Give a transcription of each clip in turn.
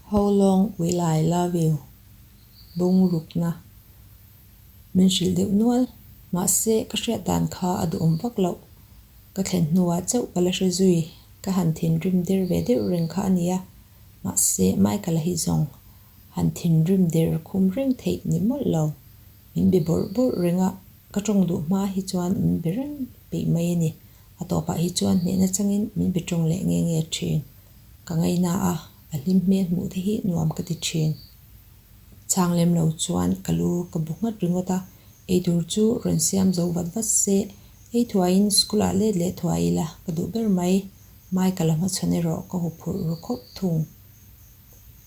How long will I love you? Bung rukna min hrilh deuh nual. Mahse, ka hriat dan kha a duhawm vak loh. Ka thlen hnuah chauh ka la hre zui. Ka han thinrim der ve deuh reng kha a nia. Mahse, Michael-a hi zawng han thinrim der khum reng theih ni mawlh lo. Min be bawrh bawrh reng a, ka tawng duh hma hi chuan min be reng peih mai a ni. A tawpah hi chuan hnehna changin min be tawng leh nge nge thin. Ka ngaina a, a hlim hmel hmuh te hi nuam ka ti thin. Chhang lem lo chuan ka lu ka bu nghat ringawt a, eitur chu rawn siam zo vat vat se, ei thuaiin school ah let leh thuai ila ka duh ber mai. Michael a hmachhawn erawh ka huphurh ru khawp thung.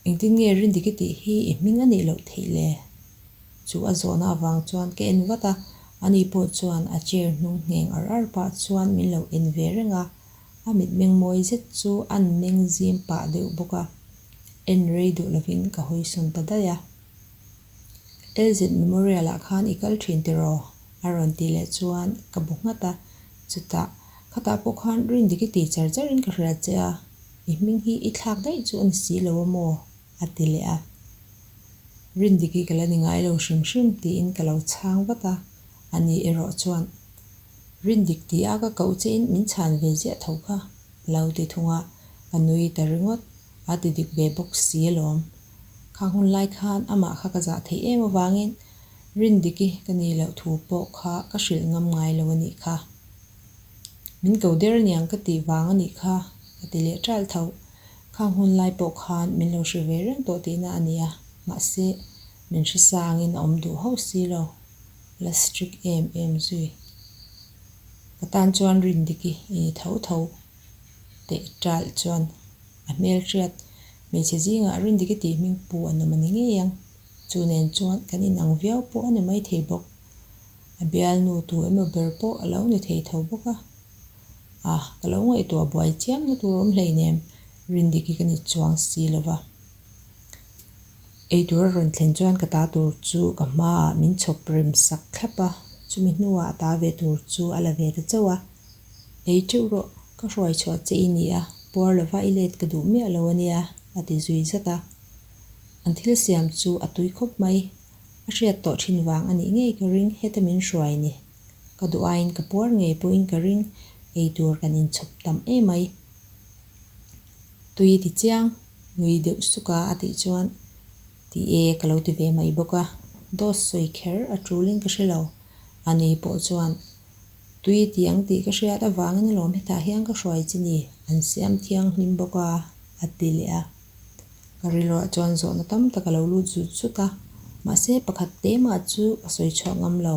Engtin nge Rindiki tih hi i hming a nih loh theih le? Chu a zawhna avang chuan ka en vat a, ani pawh chuan a chair hnung ngheng ar ar pah chuan min lo en ve reng a, a mitmeng mawi zet chu an meng zim pah deuh bawk a, en rei duh lovin ka hawi sawn ta daih a. LZ Memorial ah khan i kal thin tiraw? a rawn tih leh chuan ka bu nghat a, chutah khatah pawh khan Rindiki ti char charin ka hria che a, i hming hi i thlak daih chu a ni si lo a maw? a ti leh a. Rindiki ka la ni ngai lo hrim hrim tiin ka lo chhang vat a, ani erawh chuan Rindik ti a ka koh che in min chhan ve ziah tho kha a lo ti thung a, ka nui ta ringawt, a ti dik ve bawk si alawm. Khang hun lai khan amah kha ka zah theih em avangin Rindiki ka nih loh thu pawh kha ka hrilh ngam ngai lo a nih kha. Min ko der aniang ka tih vang a nih kha ka ti leh ṭalh tho. Khang hun lai pawh khan min lo hre ve reng tawh tihna a ni a, mahse min hre sangin a awm duh hauh si lo, la strict em em zui. Ka tan chuan Rindiki i ni tho tho teh ṭalh chuan a hmelhriat hmeichhe zingah Rindiki tih hming pu an awm a ni ngei ang. Chu nen chuan kan inang viau pawh a ni maithei bawk. A bialnu tu emaw ber pawh a lo ni thei tho bawk a. A, ka lo ngaihtuah buai chiam na tur awm hleinem, Rindiki ka ni chuang si lo va. Eitur a rawn thlen chuan ka ta tur chu ka hmaah min chhawp rem sak thlap a, chumi hnuah a ta ve tur chu a la ve ta chauh a. Ei teuh rawh, ka hruai chhuah che i ni a, puar lova i let ka duh miah lo a nia, a ti zui zat a. An thil siam chu a tui khawp mai, a hriat tawh thin vang a nih ngei ka ring heta min hruai ni. Ka duh aiin ka puar ngei pawhin ka ring, ei tur kan inchhawp tam emai. Tui ti chiang, nui deuh suk a a tih chuan ti e ka lo ti ve mai bawk a, dawt sawi kher a tulin ka hre lo. Ani pawh chuan tui ti ang tih ka hriat avangin alawm hetah hian ka hruai chi ni, an siam thianghlim bawk a, a ti leh a. Ka rilruah chuan zawhna tam tak a lo lut zut zut a, mahse pakhat te mah chu ka sawi chhuak ngam lo.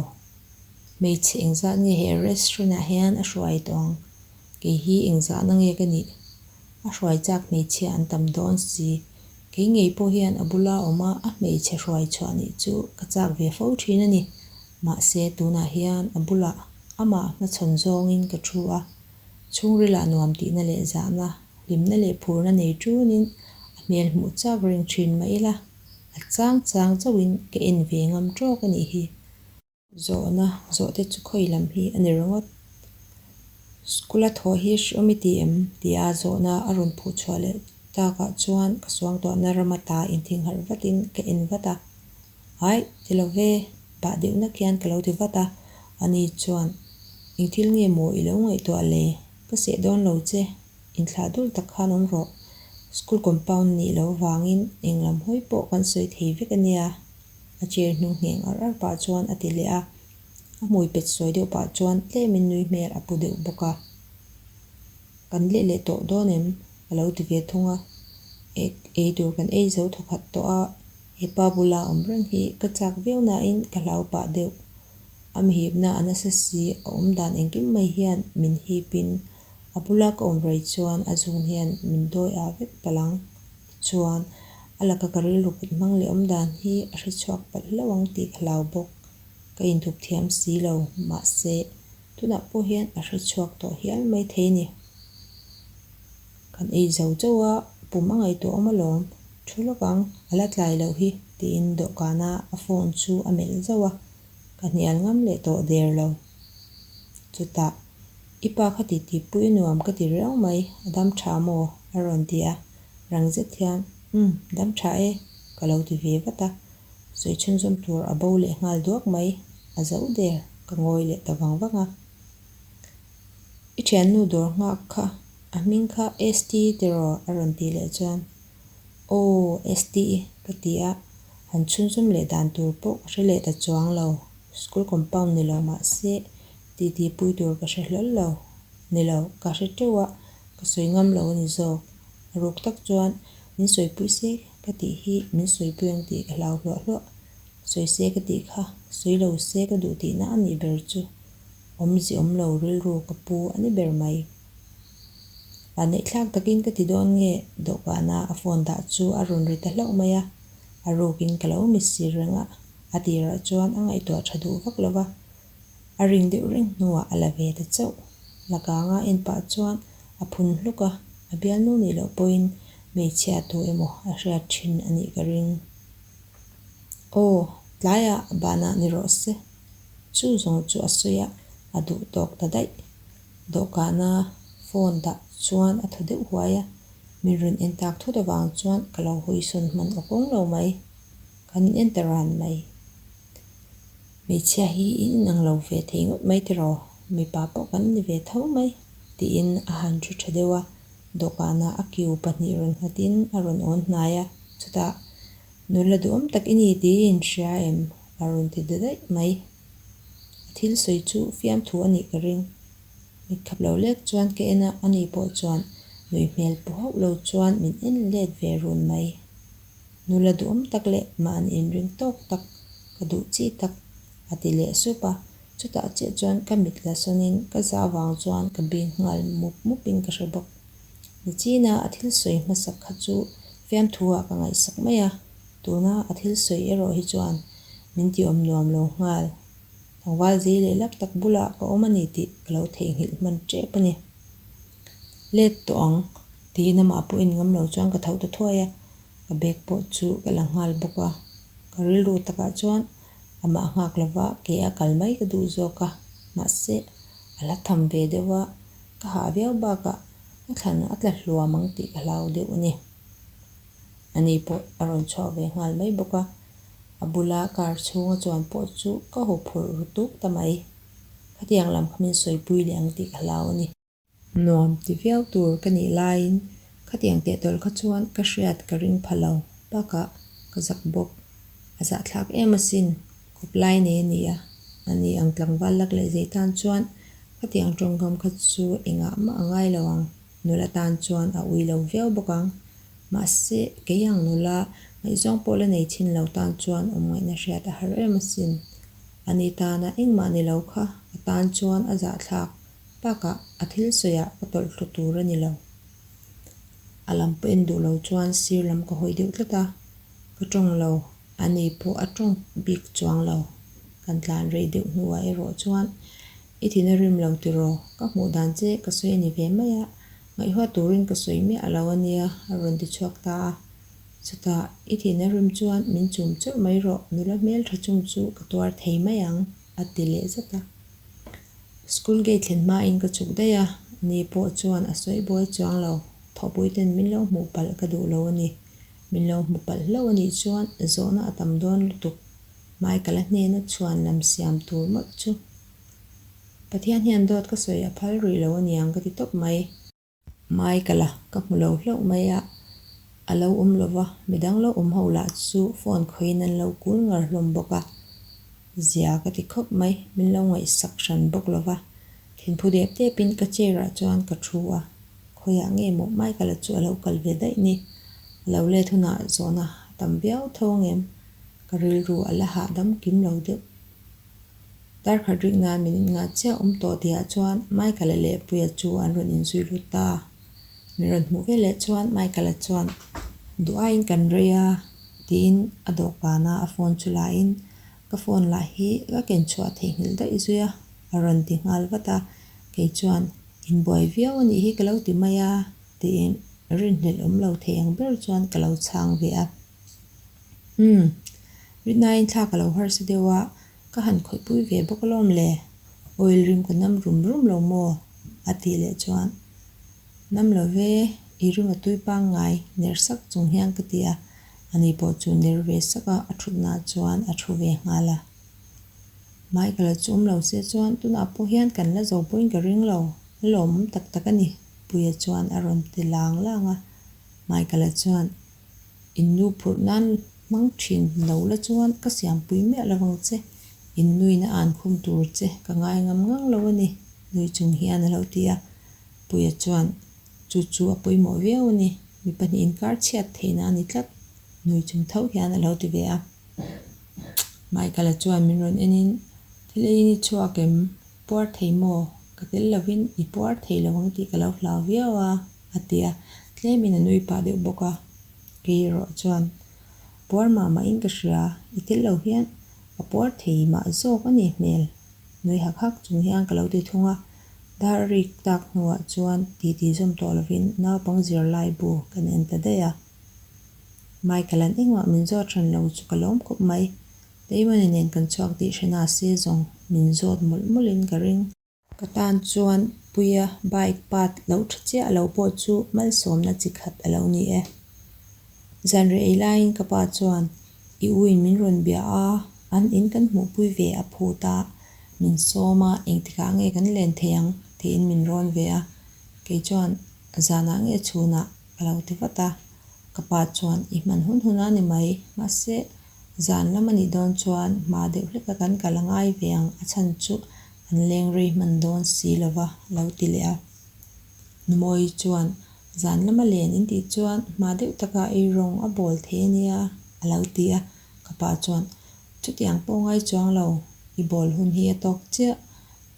Hmeichhe engzat nge he restaurant ah hian a hruai tawh ang? Kei hi engzahna nge ka nih? A hruai chak hmeichhia an tam dawn si. Kei ngei pawh hian a bula awm a, a hmeichhe hruai chhuah nih chu ka chak ve fo thin a ni. Mahse tunah hian a bulah amah hmachhawn zawngin ka thu a, chhungrilah nuam tihna leh zahna, hlimna leh phurna nei tunin a hmel hmuh chak reng thin mah ila, a chang chang chauhin ka en ve ngam tawk a nih hi. Zawhna, Zawhte chu khawi lam hi a ni ringawt. School a thawh hi hreawm i ti em? tia zawhna a rawn phuh chhuah leh takah chuan ka suangtuahna rama ta inthingharh vatin ka en vat a. Aih, ti lo ve, bah deuh nak hian ka lo ti vat a. Ani chuan, Eng thil nge maw i lo ngaihtuah le? Ka seh dawn lo che, inthlah dul tak khan awm rawh. School compound nih loh vangin eng lam hawi pawh kan sawi thei vek a nia. A chair hnung ngheng ar ar pah chuan a ti leh a, a hmui pet sawi deuh pah chuan tlemin nui hmel a pu deuh bawk a. Kan leh leh tawh dawn em? a lo ti ve thung a. Ek ei tur kan ei zo thawkhat tawh a, he pa bula awm reng hi ka chak viau nain ka hlau pah deuh. A mihipna a nasa si a awm dan engkim mai hian min hipin a bula ka awm rei chuan a zun hian min dawi ah vek palh ang. Chuan, a laka ka rilru kut hmang leh awm dan hi a hre chhuak palh hlauh ang tih ka hlau bawk. Ka inthup thiam si lo, mahse, tunah pawh hian a hre chhuak tawh hial mai thei a ni. Kan ei zo chauh a, pum a ngaihtuah awm alawm, thu lawk ang, a la tlai loh hi, tiin dawhkana a phone chu a melh zauh a, ka hnial ngam leh tawh der lo. Chutah, I pa kha titi pui nuam ka ti riau mai, a dam tha maw? a rawn ti a, rang zet hian. Umm, dam tha e, ka lo ti ve vat a. Sawi chhunzawm tur a bo leh nghal duak mai, a zo der, ka ngawi leh ta vang vang a. I thiannu dawr nghak kha, a hming kha ST tiraw? a rawn tih leh chuan, Aw, ST ka ti a, han chhunzawm leh dan tur pawh ka hre leh ta chuang lo, school compound ni lo mah se titi pui tur ka hre hlawl lo, ni lo, ka hre teuh a, ka sawi ngam lo a ni zawk. A ruk tak chuan min sawipui se ka tih hi min sawipui ang tih ka hlau hluah hluah. Sawi se ka tih kha sawi lo se ka duh tihna a nih ber chu awmzi awm lo rilru ka pu a ni ber mai. Vanneihthlak takin ka ti dawn nge dawhkana a phone dah chu a rawn ri ta hlauh mai a, a rukin ka lo mitsir reng a, a tirah chuan a ngaihtuah tha duh vak lo va. A ring deuh reng hnuah a la ve ta chauh. Lakanga en pah chuan a phun hluk a, a bialnu nih loh pawhin hmeichhia tu emaw a hriat thin a nih ka ring. Aw, tlaiah banah ni rawh se. Chu zawng chu a sawi a, a duh tawk ta daih. Dawhkana phone dah chuan a thaw deuh huai a, min rawn en tak thut avang chuan ka lo hawisawn hman awkawng lo mai. Kan in en ta ran mai. Hmeichhia hi in inang lo ve thei ngawt mai tiraw, mipa pawh kan ni ve tho mai, tiin a han thu tha deuh a, dawhkanah a kiu pahnih rawn nghatin a rawn awn hnai a, chutah, Nula duhawm tak i ni tih i inhria em? a rawn ti ta daih mai. A thil sawi chu fiamthu a nih ka ring. Mitkhap lo lek chuan ka en a, ani pawh chuan nui hmel pu hauh lo chuan min en let ve run mai. Nula duhawm tak leh mahni inring tawk tak, ka duh chi tak, a ti leh sup a. Chutah chiah chuan ka mit la sawnin ka za vang chuan ka bing nghal mup mupin ka hre bawk. Nichina a thil sawi hmasak kha chu fiamthu ah ka ngaihsak mai a, tuna a thil sawi erawh hi chuan min ti awm nuam lo nghal. Tlangval zei leh lak tak bulah ka awm a ni tih ka lo theihnghilh hman tep a ni. Let tawh ang, tiin amah pawh in ngam lo chuan ka tho ta thuai a, ka bag pawh chu ka la nghal bawk a. Ka rilru takah chuan amah nghak lova ke a kal mai ka duh zawk a, mahse a hla tham ve deuh a, ka hah viau bakah ka thlan a tla hluam ang tih ka hlau deuh a ni. Ani pawh a rawn chhuak ve nghal mai bawk a, a bula car chhunga chuan pawh chu ka huphurh ru tuk ta mai. Khatiang lam kha min sawipui leh ang tih ka hlau a ni. Nuam ti viau tur ka nih laiin khatiang teh tawlh kha chuan ka hriat ka ring pha lo bakah ka zak bawk. A zahthlak em asin, kawp lai nei a ni a, ani ang tlangval lak leh zei tan chuan khatiang tawngkam kha chu engah mah a ngai lo ang, nula tan chuan a ui lo viau bawk ang. Mahse, kei ang nula ngaihzawng pawh la nei thin lo tan chuan awm ngaihna hriat a har em asin. Ani tana engmah ni lo kha ka tan chuan a zahthlak Bakah a thil sawiah ka tawlh thlu tur a ni lo. A lam pawh en duh lo chuan sir lam ka hawi deuh tlat a, ka tawng lo, a ni pawh a tawng bik chuang lo. Kan tlan rei deuh hnuah erawh chuan i thin a rim lo tiraw, ka hmuh dan che ka sawi a ni ve mai a, ngaihhuat turin ka sawi miah lo a nia a rawn ti chhuak ta a. Chutah i thin a rim chuan min chum chauh mai rawh, nula hmeltha chung chu ka tuar thei mai ang a ti leh zat a. School gate thlen hmain ka chhuk daih a, ni pawh chuan a sawi buai chuang lo. Thawhpui ten min lo hmuh palh ka duh lo a ni. Min lo hmu palh hlauh a nih chuan zawhna a tam dawn lutuk. Michael-a hnena chhuan lam siam tur mawlh chu. Pathian hian dawt ka sawi a phal rih lo a niang ka ti tawp mai. Michael-a ka hmu lo hlauh mai a, a lo awm lo va, midang lo awm ho lah chu phone khawiin an lo kul ngar hlawm bawk a, zia ka ti khawp mai, min lo ngaihsak hran bawk lo va, thinphu dep depin ka chair ah chuan ka thu a, khawiah nge maw Michael-a chu a lo kal ve daih ni, a lo let hunah zawhna a tam viau tho angem, ka rilru a la hahdam kim lo deuh. Darkhat rik nan minute nga chiah awm tawh tihah chuan Michael-a leh Puia chu an rawn inzui lut ta. Min rawn hmuh veleh chuan Michael-a chuan, Duh aiin kan rei a, tiin a dawhkana a phone chu lain, Ka phone lah hi ka ken chhuah theihnghilh daih zui a, a rawn ti nghal vat a. Kei chuan, Inbuai viau a nih hi ka lo ti mai a, tiin rinhlelh awm lo thei ang ber chuan ka lo chhang ve a. Umm, rinaiin thla ka lo harsa deuh a, ka han khawihpui ve bawk alawm le, oil rim ka nam rum rum lo maw? a tih leh chuan, Nam lo ve, I rim a tui pangngai, ner sak chung hian ka ti a, ani pawh chu ner ve sak a, a thutna chuan a thu ve nghal a. Michael-a chu awm lo se chuan tunah pawh hian kan la zo pawhin ka ring lo, a lawmawm tak tak a ni, Puia chuan a rawn ti lang lang a. Michael-a chuan, In nu phurh nan hmang thin lo la chuan ka siampui miah lo ang che, in nuin a an khum tur che ka ngai ngam ngang lo a ni, nui chung hian a lo ti a. Puia chuan, Chu chu a pawimawh viau a ni, mi pahnihin kar chhiat theihna a ni tlat, nui chung tho hian a lo ti ve a. Michael-a chuan min rawn enin, Thil eiin i chhuak em? Puar thei maw? Ka tel lovin i puar thei lo ang tih ka lo hlau viau a, a ti a, tlemin a nui pah deuh bawk a. Kei erawh chuan, Puar mah mahin ka hria, i tel lo hian ka puar thei mah zawk a ni hmel, nui hak hak chung hian ka lo ti thung a. Dar a rik tak hnuah chuan titi zawm tawh lovin naupang zirlai bu kan en ta daih a. Michael-a'n engmah min zawt hran lo chu ka lawm khawp mai. Damon-a nen kan chhuak tih hre na se zawng min zawt mawlh mawlhin ka ring. Ka tan chuan Puia bike path lo tha chiah lo pawh chu malsawmna chi khat a lo ni e. Zanreh ei laiin ka pa chuan i uin min rawn bia a, an in kan hmuhpui ve a phut a, min sawm a, engtikah nge kan len thei ang tiin min rawn ve a, kei chuan zanah nge chhunah ka lo ti vat a, ka pa chuan i hman hun hun a ni mai, mahse zan lam a nih dawn chuan hma deuh hleka kan kal a ngai ve ang a chhan chu an leng rei hman dawn si lova lo ti leh a. Numawi chuan zan lama len in tih chuan hma deuh taka ei rawng a bawl thei a nia a lo ti a, ka pa chuan chutiang pawh ngai chuang lo, i bawl hun hi a tawk chiah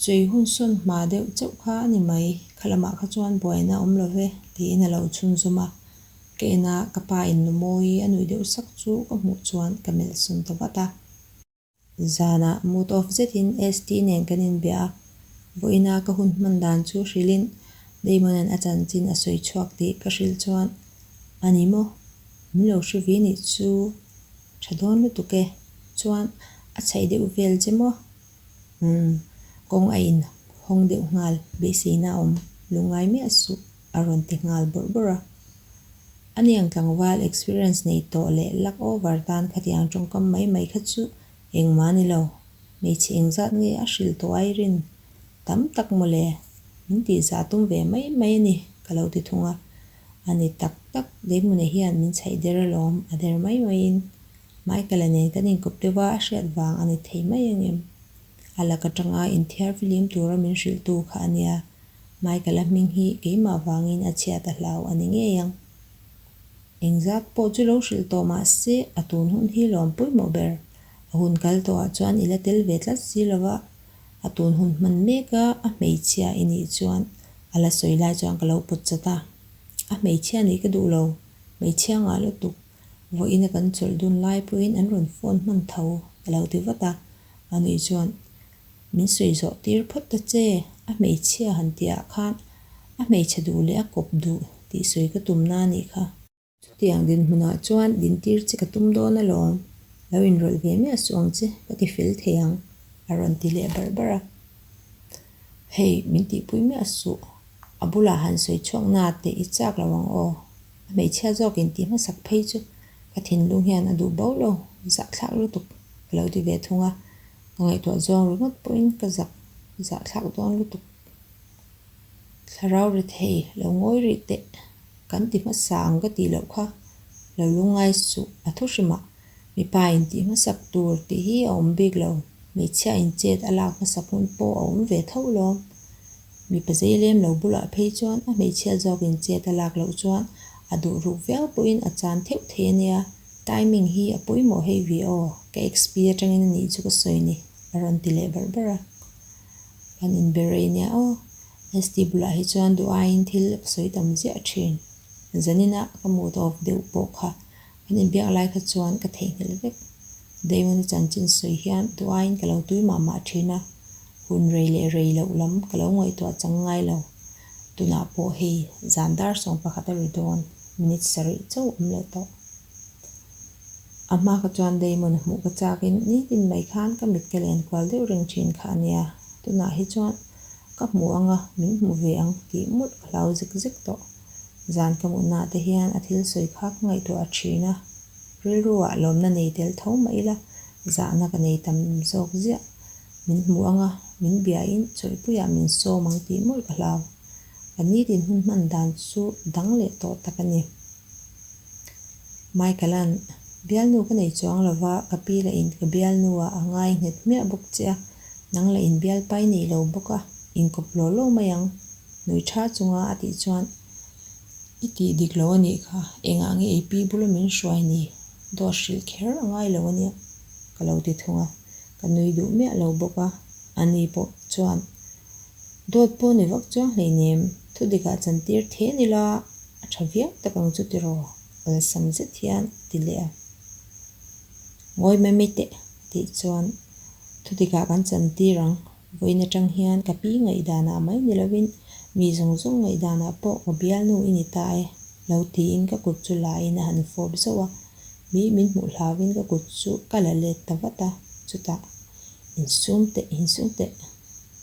Chei hun sawn hma deuh chauh kha a ni mai, kha lamah kha chuan buaina a awm lo ve, tiin a lo chhunzawm a. Ka en a, ka pa in nu Mawi a nuih deuh sak chu ka hmuh chuan ka melh sawn ta vat a. Zanah mood off zetin ST nen kan inbia a, vawiina ka hun hman dan chu hrilhin Damon-a'n a chanchin a sawi chhuak tih ka hrilh chuan, A ni maw? Min lo hre ve nih chu tha dawn lutuk e, chuan a chhaih deuh vel che maw? Umm, kawng a in hawng deuh nghal, beiseina a awm, lungngai miah suh, a rawn ti nghal bawrh bawrh a. Ani ang tlangval experience nei tawh leh luck over tan khatiang tawngkam mai mai kha chu engmah a ni lo, hmeichhe engzat nge a hrilh tawh ai rin tam tak mawle, min tihzah tum ve mai mai a ni, ka lo ti thung a. A ni tak tak, Deimune hian min chhaih der alawm, a der mai maiin. Michael-a nen kan inkawp deuh a, a hriat vang a ni thei mai ang em? A lak atanga inthiar filim tura min hrilhtu kha a nia. Michael-a hming hi keimah vangin a chhiat a hlau a ni ngei ang. Engzat pawh chu lo hrilh tawh mah se, a tun hun hi lawm pawimawh ber. A hun kal tawhah chuan i la tel ve tlat si lo va, a tun hun hman mek a, a hmeichhia i nih chuan a la sawi lai chuan ka lo pawt chat a. A hmeichhia nih ka duh lo, hmeichhia ngah lutuk. Vawiina kan chawlh dun lai pawhin an rawn phone hman tho ka lo ti vat a, a nuih chuan min sawi zawh tir phawt ta che, a hmeichhia han tih ah khan a hmeichhe duh leh a kawp duh tih sawi ka tum na anih kha. Chutiang dinhmunah chuan dintir che ka tum dawn alawm, lo inrawlh ve miah suh ang che ka ti fel thei ang a rawn ti leh barh barh a. Hei min tihpui miah suh, a bulah han sawi chhuak na teh i chak lo ang aw. A hmeichhia zawk in tih hmasak phei chu ka thinlung hian a duh bo lo, zahthlak lutuk ka lo ti ve thung a, ka ngaihtuah zawng ringawt pawhin ka zak zahthlak dawn lutuk. Thlarau ri thei lo ngawi rih teh, kan ti hmasa ang ka tih loh kha lo lungngai suh a thu hrimah mipa in tih hmasak tur tih hi a awm bik lo, hmeichhia in chet a lak hmasak hun pawh a awm ve tho lawm. Mipa zei lem lo bulah phei chuan a hmeichhia zawkin chet a lak loh chuan a duh ruk viau pawhin a chan theuh thei a nia, timing hi a pawimawh hei ve aw, ka XP atangin a nih chu ka sawi ni, a rawn ti leh barh barh a. Kan inbe rei nia aw, ST bulah hi chuan duh aiin thil ka sawi tam ziah thin. Zanina ka mood off deuh pawh kha Kan inbiak lai kha chuan ka theihnghilh vek. Damon-a chanchin sawi hian duh aiin ka lo tui mah mah thin a, hun rei leh rei loh lam ka lo ngaihtuah chang ngai lo. Tunah pawh hei zan dar 11 a ri dawn, minute sarih chauh awm leh tawh. A hma kha chuan Damon-a hmuh ka chakin nitin mai khan ka mit ka len kual deuh reng thin kha a nia, tunah hi chuan ka hmu ang a, min hmu ve ang tih mawlh ka hlau zek zek tawh. Zan ka mutnaah te hian a thil sawi kha ka ngaihtuah thin a, rilruah lawmna nei tel tho mah ila zahna ka nei tam zawk ziah. Min hmu ang a, min biain chawlhpuiah min sawm ang tih mawlh ka hlau. Ka nitin hun hman dan chu dang leh tawh tak a ni. Michael-a'n, Bialnu ka nei chuang lo va, ka pi lah in ka bialnu-ah a ngai nghet hmiah bawk che a, nang lah in bialpai nei lo bawk a, inkawp law law mai ang, nui tha chunga a tih chuan, I tih dik lo a nih kha, engah nge i pi bula min hruai ni? Dawt hrilh kher a ngai lo a nia, ka lo ti thung a, ka nui duh miah lo bawk a, ani pawh chuan, Dawt pawh ni vak chuang hleinem, thudikah chantir then ila a tha viau tak ang chu tiraw? Awlsam zet hian a ti leh a. Ngawi mai mai teh a tih chuan thudikah kan chantir ang, vawiin atang hian ka pi ngaihdanah mai ni lovin mi zawng zawng ngaihdanah pawh ka bialnu i ni ta e lo tiin ka kut chu lain a han fawp zauh a, mi min hmuh hlauin ka kut chu ka la let ta vat a, chutah insum teh insum teh.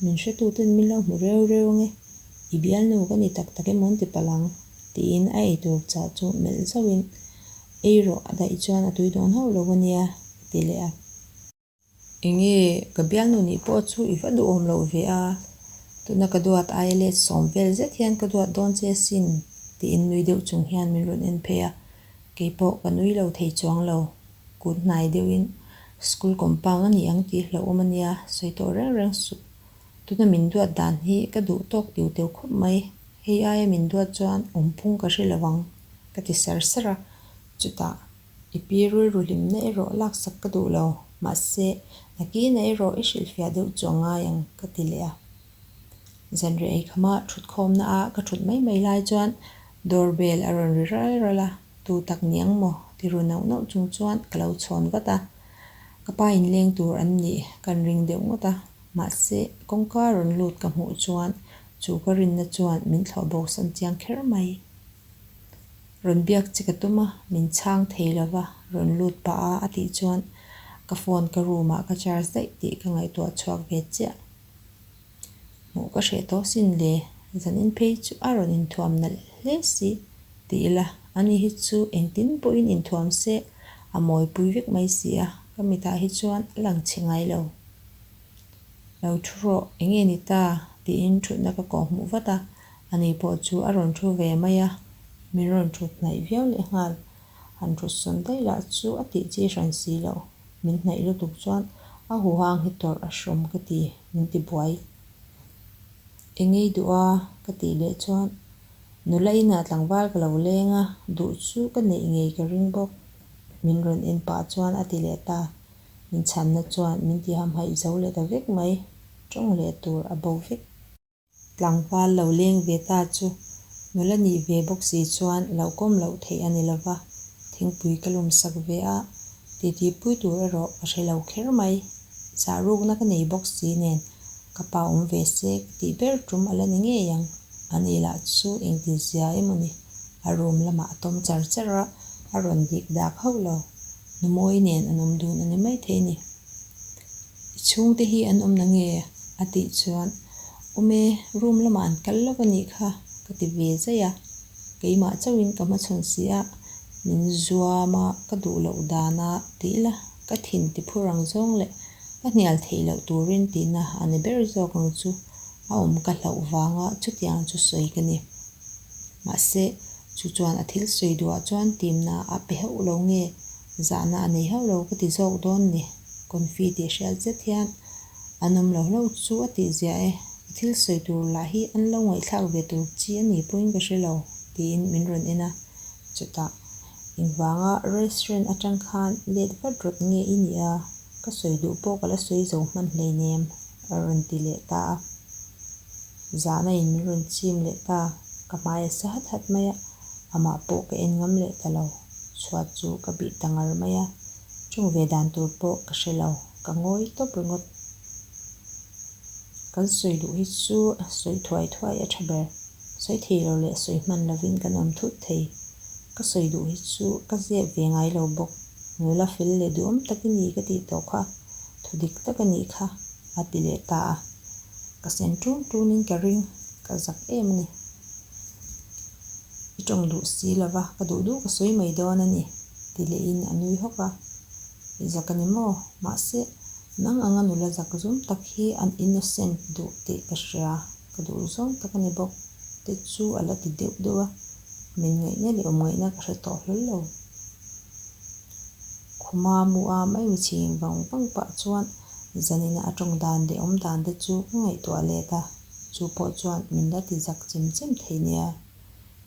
Min hretuten min lo hmu reu reu ange, i bialnu ka ni tak tak emaw an ti palh ang, tiin a eitur chah chu melh zauhin, Ei rawh, a daih chuan a tui dawn hauh lo a nia, a ti leh a. Enge, ka bialnu nih pawh chu i va duhawm loh ve a, tuna ka duat aia let sawm vel zet hian ka duat dawn che asin, tiin nui deuh chung hian min rawn en phei a, keipawh ka nui lo thei chuang lo. Kut hnai deuhin school compound a ni ang tih hlauhawm a nia, sawi tawh reng reng suh. Tuna min duat dan hi ka duh tawk tiu teu khawp mai, hei aia min duat chuan awmphung ka hre lo ang, ka ti sar sar a. Chutah, i pi rilru hlimna erawh laksak ka duh lo, mahse, nakina erawh i hrilhfiah deuh chu a ngai ang, ka ti leh a. Zanriah eikhama thutkhawmna a ka thut mai mai lai chuan doorbell a rawn ri ral ral a. Tu tak ni ang maw? ti ru nauh nauh chung chuan ka lo chhawn vat a. Ka pa inleng tur an nih kan ring deuh ngawt a, mahse kawngka rawn lut ka hmuh chuan chu ka rinna chuan min thlawh bosan chiang kher mai. Rawn biak che ka tum a, min chhang thei lo va, rawn lut pah a a tih chuan ka phone ka room ah ka charge daih tih ka ngaihtuah chhuak ve chiah. Hmuh ka hreh tawh sin le, zanin phei chu a rawn inthuam nalh hle si ti ila, ani hi chu engtin pawhin inthuam se a mawipui vek mai si a, ka mitah hi chuan a lang chhe ngai lo. Lo thu rawh, enge ni ta? tiin thutna ka kawh hmuh vat a, ani pawh chu a rawn thu ve mai a, min rawn thut hnaih viau lehnghal. Han thut sawn daih lah chu a tih chi hran si loh. Min hnaih lutuk chuan a huhang hi tawrh a hrawm ka ti, min ti buai. Engei duh a? ka tih leh chuan nula inah tlangval ka lo leng a, duh chu ka neih ngei ka ring bawk. Min rawn en pah chuan a ti leh ta. Min chhanna chuan min ti hamhaih zo leh ta vek mai, tawng leh tur a bo vek. Tlangval lo leng ve ta chu nula nih ve bawk si chuan lo kawm loh theih a ni lo va, thingpui ka lum sak ve a, titi pui tur erawh ka hre lo kher mai. Zah rukna ka nei bawk si nen ka pa awm ve se ka tih ber tum a la ni ngei ang. Ani lah chu engti zia emaw ni, a room lamah a tawm char char a, a rawn dik dak hauh lo. Numawi nen an awm dun a ni maithei a ni. I chhungte hi an awm na nge? a tih chuan, Awm e, room lamah an kal lawk a nih kha, ka ti ve zaih a. Keimah chauhin ka hmachhawn si a, min zuam a, ka duh loh dana ti ila ka thin ti phur ang zawng leh ka hnial theih loh turin tihna a ni ber zawk ang chu a awm ka hlauh vanga chutiang chu sawi ka ni. Mahse, chu chuan a thil sawi duhah chuan timna a pe hauh lo nge, zahna a nei hauh lo ka ti zawk dawn ni. Confi tih hriat zet hian an awm lo hlauh chu a tih ziah e, ka thil sawi tur lah hi an lo ngaihthlak ve tur chi a ni pawhin ka hre lo, tiin min rawn en a. Chutah, engvanga restaurant atang khan let vat rawt nge i nih a, ka sawi duh pawh ka la sawi zo hman hleinem, a rawn ti leh ta a. Zahna in min rawn chim leh ta, ka hmai a sa hat hat mai a, amah pawh ka en ngam leh ta lo, chhuat chu ka bih ta ngar mai a, Chung ve dan tur pawh ka hre lo, ka ngawi tawp ringawt. Kan sawi luh hi chu sawi thuai thuai a tha ber. Sawi thei lo leh sawi hman lovin kan awm thut thei. Ka sawi duh hi chu ka zep ve ngai lo bawk. Nula fel leh duhawm tak i ni ka tih tawh kha, thu dik tak a nih kha, a ti leh ta a. Ka sen tun tunin ka ring, ka zak em a ni. I tawng duh si lo va, ka duh duh ka sawi mai dawn a ni, ti lehin a nui hawk a. I zak a ni maw? Mahse, nang anga nula zak zum tak hi an innocent duh tih ka hria, ka duh zawng tak a ni bawk te chu a la ti deuh deuh a, min ngaihna leh awm ngaihna ka hre tawh hlawl lo. Khuma mu a mai mi chhing vang vang pah chuan zanina a tawng dan leh awm dan te chu ka ngaihtuah let a, chu pawh chuan min la ti zak chem chem thei nia.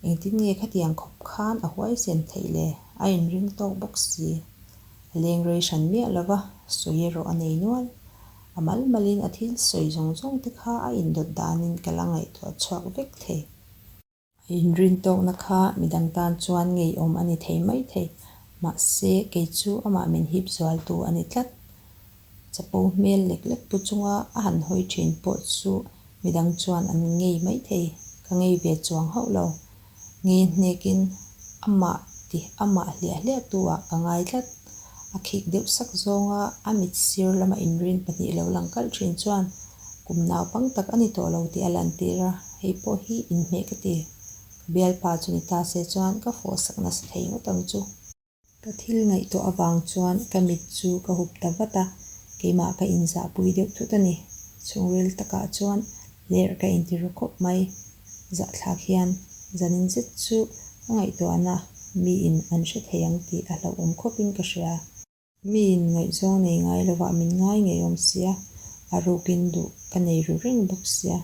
Engtin nge khatiang khawp khan a huaisen theih le? A inring tawk bawk si. A leng rei hran miah lo va, sawi erawh a nei nual. A mal malin a thil sawi zawng zawng te kha a indawt danin ka la ngaihtuah chhuak vek thei. A inrin tawkna kha midang tan chuan ngeiawm a ni thei mai thei, mahse kei chu amah min hip zualtu a ni tlat. Chapo hmel lek lek pu chunga a han hawi thin pawh chu midang chuan an ngei mai thei, ka ngei ve chuang hauh lo. Ngei hnekin amah ti amah hliah hliah tu ah ka ngai tlat. A khik deuh sak zawnga a mit sir lama inrin pahnih lo lang kalh thin chuan kum naupang tak a ni tawh lo tih a lantir a, hei pawh hi inhmeh ka ti. Ka bialpa chu ni ta se chuan ka fawh sak nasa thei ngawt ang chu. Ka thil ngaihtuah avang chuan ka mit chu ka hup ta vat a, keimah ka inzahpui deuh thut a ni. Chhungril takah chuan lerh ka inti ru khawp mai. Zahthlak hian zanin zet chu ka ngaihtuahna miin an hre thei ang tih a hlauhawm khawpin ka hria. Miin ngaihzawng nei ngai lovah min ngai ngei awm sia, a rukin duh ka nei ru reng bawk sia.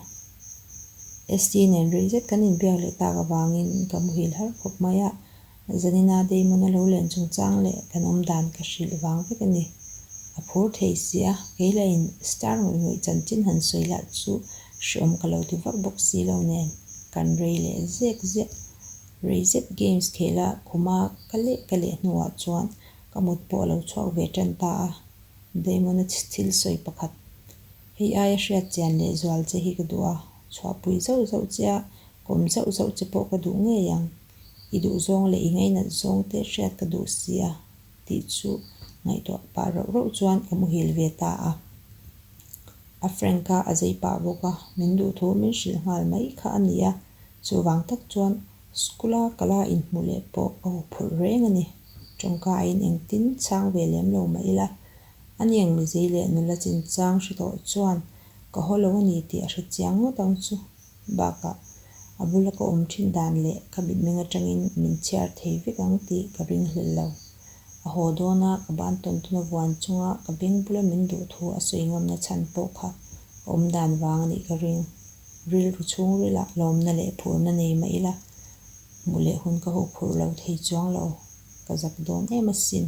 ST nen rei zet kan inbiak leh tak avangin ka muhil har khawp mai a, Zanina Damon-a lo len chungchang leh kan awm dan ka hrilh vang vek a ni. A phur thei si a, kei lahin star ngawih ngawih chanchin han sawi lah chu hreawm ka lo ti vak bawk si lo nen kan rei leh zek ziah. Rei zet games khela khuma ka leh ka leh hnuah chuan ka mut pawh a lo chhuak ve tan ta a, Damon-a thil sawi pakhat hei aia hriat chian leh zual che hi ka duh a, chhuahpui zauh zauh che a, kawm zauh zauh che pawh ka duh ngei ang. I duh zawng leh i ngainat zawng te hriat ka duh si a tih chu ngaihtuah pah rauh rauh chuan ka muhil ve ta a. A Frank a a zei pah bawk a, min duh thu min hrilh nghal mai kha a ni a, chuvang tak chuan school a kala inhmuh leh pawh ka huphurh reng a ni. Tawngka a in engtin chhang ve lem lo mah ila, a niang mizei leh nula chinchang hre tawh chuan ka haw lo a ni tih a hre chiang ngawt ang chu. Bakah, a bula ka awm thin dan leh ka mitmeng atangin min chhiar thei vek ang tih ka ring hlel lo. A haw dawna ka ban tawn tawn a vuan chunga ka beng bula min duh thu a sawi ngamna chhan pawh kha ka awm dan vang a nih ka ring. Rilru chhungrilah lawmna leh phurna nei mah ila, hmuh leh hun ka huphurh lo thei chuang lo, ka zak dawn em asin.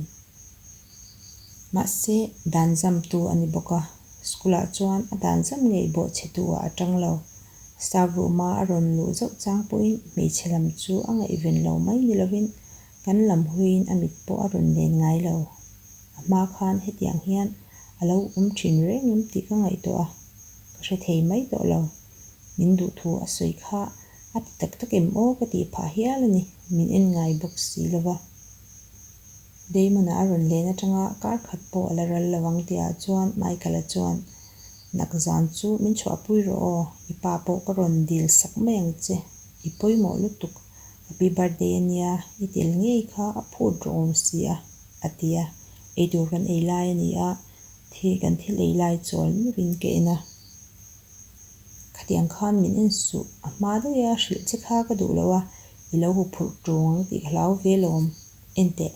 Mahse, dan zamtu a ni bawk a, School-ah chuan a dan zam ngei bawhchhetu ah a tang lo. Staff room-a a rawn luh zauh chang pawhin hmeichhe lam chu a ngaihven lo mai ni lovin kan lam huiin a mit pawh a rawn len ngai lo. A hma khan hetiang hian a lo awm thin reng em tih ka ngaihtuah a, ka hre thei mai tawh lo. Min duh thu a sawi kha a ti tak tak em aw ka tih phah hial a ni, min en ngai bawk si lova. Damon-a a rawn len atanga kar khat pawh a la ral lo ang tihah chuan Michael-a chuan, Nak zan chu min chhuahpui rawh aw, i pa pawh ka rawn dil sak mai ang che, i pawimawh lutuk, ka pi birthday a nia, i tel ngei kha a phut rawh awm si a, a ti a, eitur kan ei lai a ni a, thi kan thil ei lai chawl meuhin ka en a. Khatiang khan min en suh, a hma daih a hrilh che kha ka duh lo a, i lo huphurh ṭung ang tih ka hlau ve lawm. Enteh,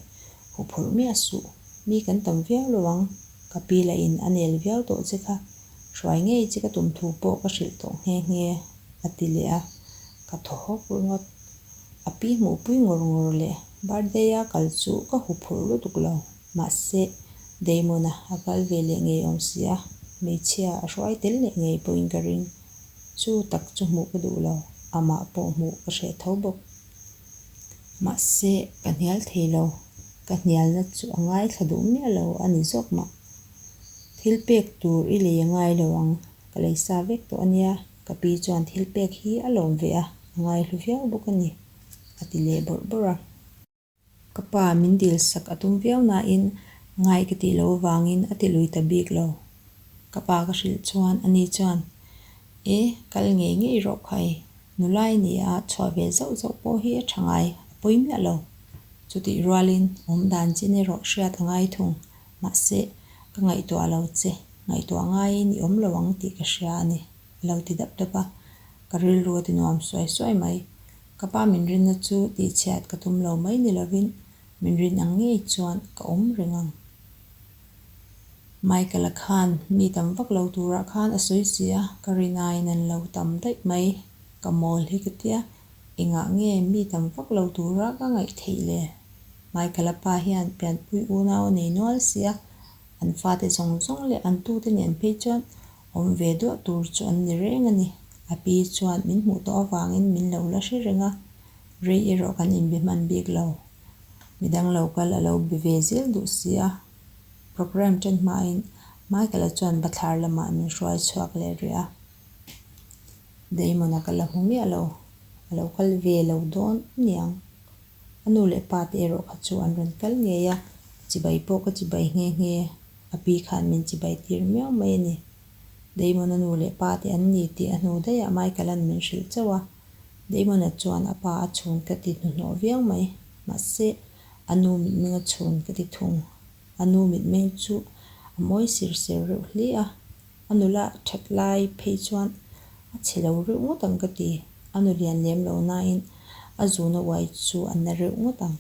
huphurh miah suh, mi kan tam viau lo ang, ka pi lah in a nel viau tawh che kha, hruai ngei che ka tum thu pawh ka hrilh tawh nghe nghe, a ti leh a, ka thaw hawk ringawt. A pi hmuhpui ngawr ngawr leh birthday a kal chu ka huphurh lutuk lo. Mahse, Damon-a a kal ve leh ngei awm si a, hmeichhia a hruai tel leh ngei pawhin ka ring. Chu tak chu hmuh ka duh lo, amah pawh hmuh ka hreh tho bawk. Mahse, ka hnial thei lo, ka hnialna chu a ngaithla duh miah lo a ni zawk mah. Thil pek tur i lei a ngai lo ang, ka lei sa vek tawh a nia, ka pi chuan thil pek hi a lawm ve a, a ngaihlu viau bawk a ni, a ti leh bawrh bawrh a. Ka pa min dil sak a tum viau nain ngai ka tih loh avangin a ti lui ta bik lo. Ka pa ka hrilh chuan ani chuan, E, kal ngei ngei rawh khai. Nula i ni a, chhuah ve zauh zauh pawh hi a tha ngai, a pawi miah lo. Chutih rualin awm dan chin erawh hriat a ngai thung. Mahse, ka ngaihtuah lo che, ngaihtuah ngaiin i awm lo ang tih ka hria a ni, a lo ti dap dap a. Ka rilru a ti nuam suai suai mai. Ka pa min rinna chu tihchhiat ka tum lo mai ni lovin min rin ang ngei chuan ka awm reng ang. Michael-a khan mi tam vak lo turah khan a sawi si a, ka rin aiin an lo tam daih mai. Ka mawl hi ka tia, engah nge mi tam vak lo tura ka ngaih theih le? Michael-a pa hian pianpui unau a nei nual si a, an fate zawng zawng leh an tute nen phei chuan awm ve duah tur chu an ni reng a ni. A pi chuan min hmuh tawh avangin min lo la hre reng a, rei erawh kan inbe hman bik lo. Midang lo kal a lo be ve zel duh si a. Programme ṭan hmain Michael-a chuan bathlar lamah min hruai chhuak leh rih a. Damon-a ka la hmu miah lo, a lo kal ve lo dawn aniang. A nu leh pa te erawh kha chu an rawn kal ngei a, chibai pawh ka chibai nghe nghe, a pi khan min chibai tir miau mai a ni. Damon-a nu leh pa te an ni tih a hnu daihah Michael-a'n min hrilh chauh a, Damon-a chuan a pa a chhun ka ti hnuhnawh viau mai, mahse a nu mitmeng a chhun ka ti thung. A nu mitmeng chu a mawi sir ser reuh hle a, a nula that lai phei chuan a chhe lo reuh ngawt ang ka ti. A nu lian lem lo nain a zuna uai chu a na reuh ngawt ang.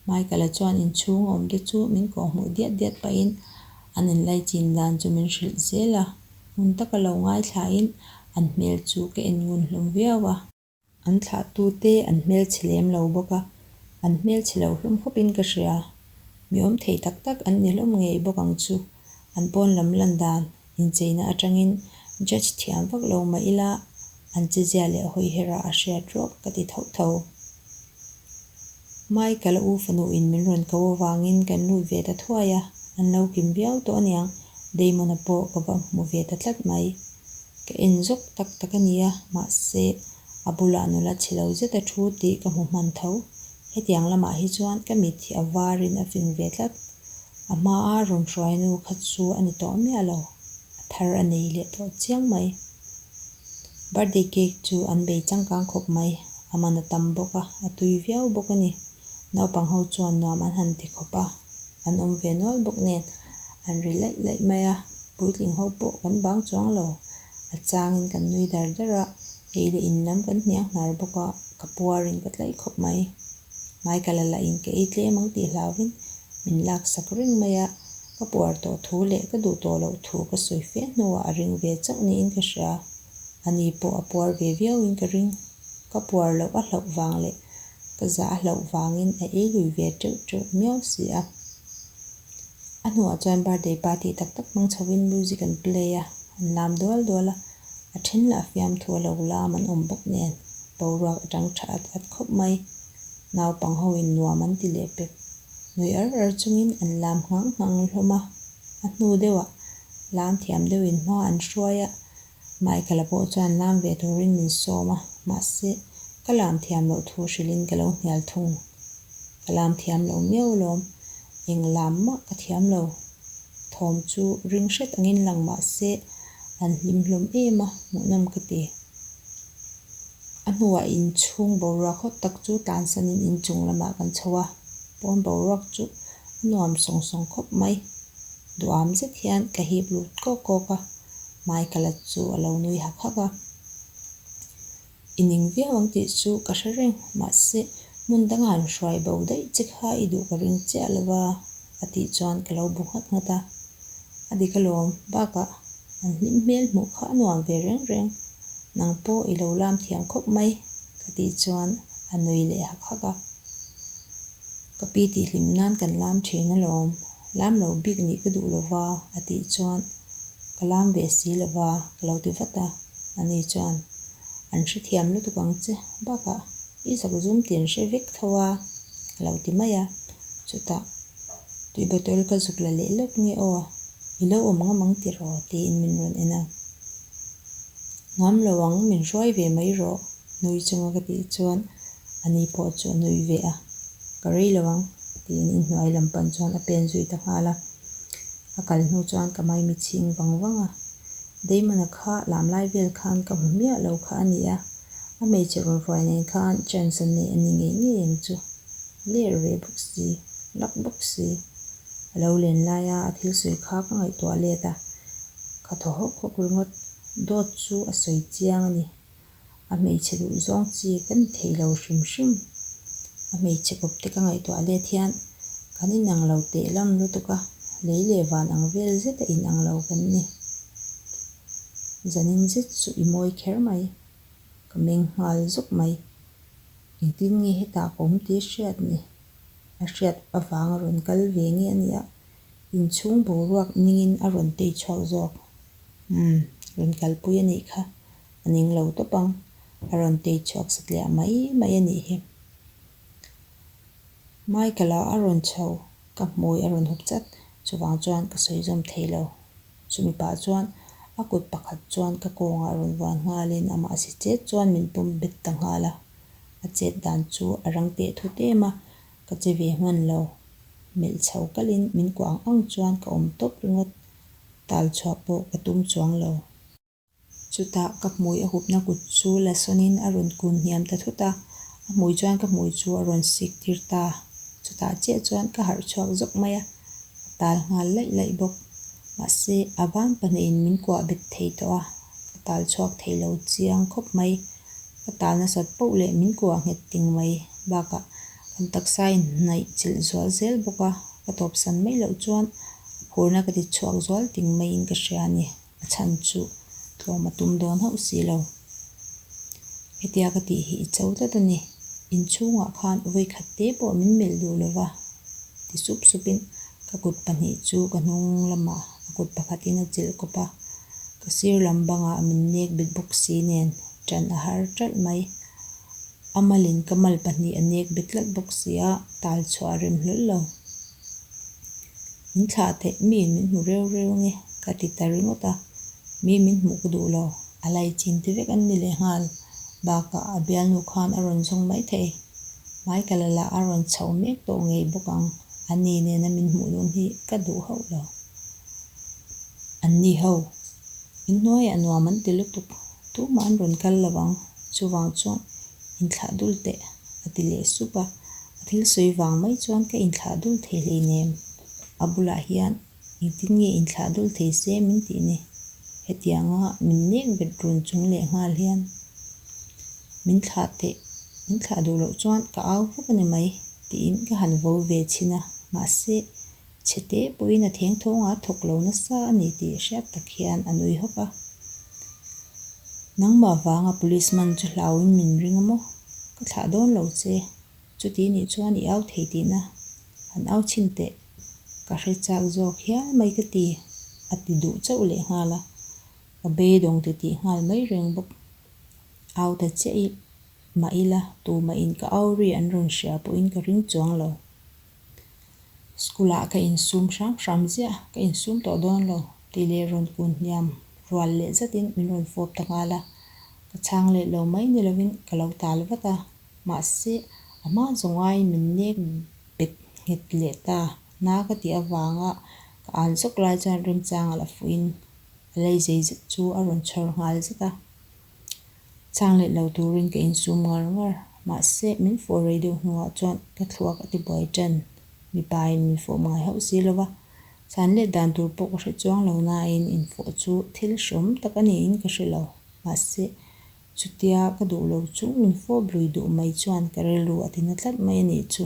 Michael-a chuan inchhung a awmte chu min kawhhmuh diat diat pahin an inlaichin dan chu min hrilh zel a, hmun taka lo ngaithlain an hmel chu ka en ngun hlawm viau a. An thlahtute an hmelchhe lem lo bawk a, an hmelchhe lo hlawm khawpin ka hria. Mi awm thei tak tak an ni hlawm ngei bawk ang chu. An pawn lam lan dan incheina atangin judge thiam vak lo mah ila an chezia leh hawiherah a hriat rawk ka ti tho tho. Michael a u fanuin min rawn ko avangin kan lut ve ta thuai a, an lo kim viau tawh aniang, Damon-a pawh ka va hmu ve ta tlat mai. Ka en zawk tak tak a nia, mahse a bulah nula chhe lo zet a thu tih ka hmu hman tho. Hetiang lamah hi chuan ka mit hi a varin a fing ve tlat. A hmaa rawn hruainu kha chu a ni tawh miah lo, a thar a nei leh tawh chiang mai. Birthday cake chu an bei changkang khawp mai, a man a tam bawk a, a tui viau bawk a ni. Naupang ho chuan nuam an han ti khawp a, an awm ve nual bawk nen an ri laih laih mai a, puitling ho pawh kan bang chuang lo. A changin kan nui dar dar a, ei leh in lam kan hniang hnar bawk a, ka puarin ka tlaih khawp mai. Michael-a lahin ka ei tlem ang tih hlauvin min laksak reng mai a, ka puar tawh thu leh ka duh tawh loh thu ka sawi fe hnuah a ring ve chauh niin ka hria. Ani pawh a puar ve viauin ka ring. Ka puar loh a hlauh vang leh ka zah a hlauh vangin a ei lui ve teuh teuh miau si a. A hnuah chuan birthday party tak tak hmang chhovin music an play a, an lam dual dual a, a then lah fiamthu a lo lam an awm bawk nen boruak atang tha at at khawp mai. Naupang ho in nuam an ti leh pek. Nui ar ar chungin an lam nghang nghang hlawm a, a hnu deuhah lam thiam deuhin hma an hruai a, Michael-a pawh chuan lam ve turin min sawm a, mahse ka lam thiam loh thu hrilhin ka lo hnial thung. Ka lam thiam lo miau alawm, eng lam mah ka thiam lo. Thawm chu ring hret angin lang mahse an hlim hlawm em a, hmuhnawm ka ti. A hnuah inchhung boruak hawt tak chu tlansanin inchung lamah kan chho a, pawn boruak chu a nuam sawng sawng khawp mai. Duham zet hian ka hip lut kawk kawk a, Michael-a chu a lo nui hak hak a. I ning viau ang tih chu ka hre reng, mahse hmun danga han hruai bo daih che kha i duh ka ring chiah lo va, a tih chuan ka lo bu nghat nghat a. A dik alawm, bakah an hlim hmel hmuh kha a nuam ve reng reng, nang pawh i lo lam thiam khawp mai, ka tih chuan a nui leh hak hak a. Ka pi tih hlim nan kan lam thin alawm, lam lo bik nih ka duh lo va, a tih chuan ka lam ve si lo va, ka lo ti vat a. Ani chuan, An hrethiam lutuk ang che, bakah i zakzum tih an hre vek tho a, a lo ti mai a. Chutah, Tui bottle ka zuk la leh lawk nge aw, i lo awm ngam ang tiraw? tiin min rawn en a. Ngam lo ang, min hruai ve mai rawh, nui chunga ka tih chuan ani pawh chu a nui ve a. Ka rei lo ang, tiin inhnuai lam pan chuan a pen zui ta nghal a. A kal hnu chuan ka maimi chhing vang vang a. Damon-a kha lam lai vel khan ka hmu miah lo kha a nia, a hmeichhe rawn ruai nen khan chance an nei a ni ngei ngei ang chu. Ler ve bawk si, luck bawk si. A lo len laia a thil sawi kha ka ngaihtuah let a, ka thaw hawk hawk ringawt. Dawt chu a sawi chiang a ni. A hmeichhe duh zawng chi ka ni thei lo hrim hrim. A hmeichhe kawp te ka ngaihtuah let hian kan inang lo teh lam lutuk a, lei leh van ang vel zet a inang lo kan ni. Zanin zet chu i mawi kher mai. Ka meng nghal zawk mai. Engtin nge hetah ka awm tih a hriat ni? A hriat avanga rawn kal ve nge a nia? Inchhung boruak ningin a rawn tei chhuak zawk. Umm, rawn kalpui a nih kha. A ning lo tawp ang, a rawn tei chhuak satliah mai mai a nih hi. Michael-a a rawn chho, ka hmui a rawn hup chat, chuvang chuan ka sawi zawm thei lo. Chumi pah chuan a kut pakhat chuan ka kawngah rawn vuan nghalin amah si chet chuan min pawm bet ta nghal a. A chet dan chu a rang teh thut em a, ka che ve hman lo. Melh chho kalin min kuah ang ang chuan ka awm tawp ringawt, tal chhuah pawh ka tum chuang lo. Chutah ka hmui a hupna kut chu la sawnin a rawn kun hniam ta thut a, a hmui chuan ka hmui chu a rawn sik tir ta. Chutah chiah chuan ka harh chhuak zawk mai a, ka tal nghal laih laih bawk. Mahse, a van pahnihin min kuah bet thei tawh a, ka tal chhuak thei lo chiang khawp mai. Ka tal nasat poh leh min kuah nghet ting mai bakah kan taksa in hnaih chilh zual zel bawk a, ka tawpsan mai loh chuan a phurna ka ti chhuak zual ting maiin ka hria a ni. A chhan chu tlawm a tum dawn hauh si lo. Hetia ka tih hi i cho tlat a ni. Inchhungah khan vawikhat te pawh min melh duh lo va, ti sup supin ka kut pahnih chu ka hnung lamah a kut pakhatin a chelh kawp a. Ka sir lam bangah min nek bet bawk si nen ṭan a har ṭalh mai. A malin ka mal pahnih a nek bet tlat bawk si a, tal chhuah a rem hlawl lo. Min thlah teh, miin min hmu reu reu ange ka ti ta ringawt a, mi min hmuh ka duh lo, a laichin ti vek an ni lehnghal, bakah a bialnu khan a rawn zawng mai thei. Michael-a lah a rawn chho mek tawh ngei bawk ang, a ni nena min hmuh dawn hi ka duh hauh lo. An ni ho, inhnuaiah nuam an ti lutuk, tumah an rawn kal lo ang, chuvang chuan inthlah dul teh a ti leh sup a. A thil sawi vang mai chuan ka inthlah dul thei hleinem. A bulah hian engtin nge inthlah dul thei se min tih ni? Hetianga min nek bet run chung leh nghal hian min thlah teh, min thlah duh loh chuan ka au vak a ni mai tiin ka han vo ve chhin a, mahse chhe te pawhin a theng thawngah a thawk lo nasa a ni tih hriat tak hian a nui hawk a. Nangmah vanga police man chu hlauin min ring a maw? Ka thlah dawn lo che. Chuti nih chuan i au thei tihna han au chhin teh. Ka hre chak zawk hial mai ka ti, a ti duh chauh leh nghal a. Ka beidawng ti tih nghal mai reng bawk. Au ta chiah i mah ila tumahin ka au ri an rawn hria pawhin ka ring chuang lo. School ah ka insum hram hram ziah, ka insum tawh dawn lo tih leh rawn kun hniam rual leh zatin min rawn fawp ta nghal a. Ka chhang leh lo mai ni lovin ka lo tal vat a, mahse a hma zawng aiin min nek bet nghet leh ta. Na ka tih avanga ka an zawk lai chuan remchang a la fuhin a lei zei zet chu a rawn chhawr nghal zet a. Chhang leh lo turin ka insum ngar ngar. Mahse, min fawh rei deuh hnuah chuan ka thluak a ti buai ṭan. Mipain min fawh ngai hauh si lo va, chhan let dan tur pawh ka hre chuang lo nain infawh chu thil hreawm tak a niin ka hre lo. Mahse, chutia ka duh lo chu min fawp lui duh mai chuan ka rilru a ti na tlat mai a nih chu.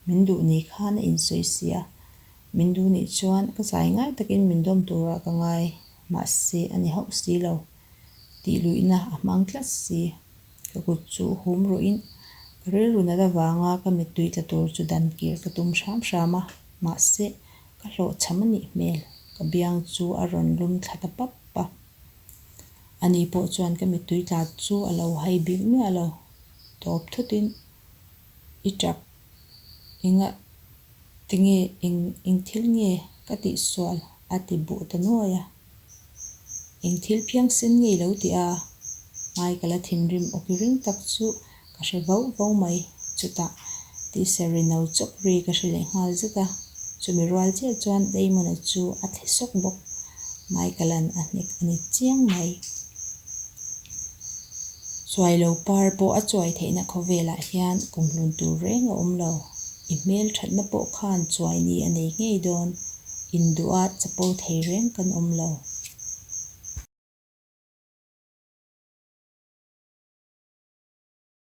Min duh ni khan a insawi si a, min duh nih chuan ka zai ngai takin min dawm turah ka ngai. Mahse, a ni hauh si lo. Tih luihna a hmang tlat si. Ka kut chu hum ruhin ka rilru nat avanga ka mittui tla tur chu dan kir ka tum hram hram a, mahse ka hlawhchham a nih hmel. Ka biang chu a rawn lum thla ta pap a. Ani pawh chuan ka mittui tla chu a lo hai bik miah lo. Tawp thutin i tap enga tinge eng eng thil nge ka tihsual a ti buh ta nuai a. Eng thil phiangsen nge i lo ti a? Hmai ka la thinrim awki ring tak chu ka hre vauh vauh mai. Chutah tisa ri no chawp ri ka hre leh nghal zet a. Chumi rual chiah chuan Damon-a chu a thle sawk bawk. Michael-a'n a hnek a ni chiang mai. Chuai lo par pawh a chuai theihna khawvelah hian kumhlun tur reng a awm lo. I hmel thatna pawh khan chuai ni a nei ngei dawn. Induha chapo thei reng kan awm lo.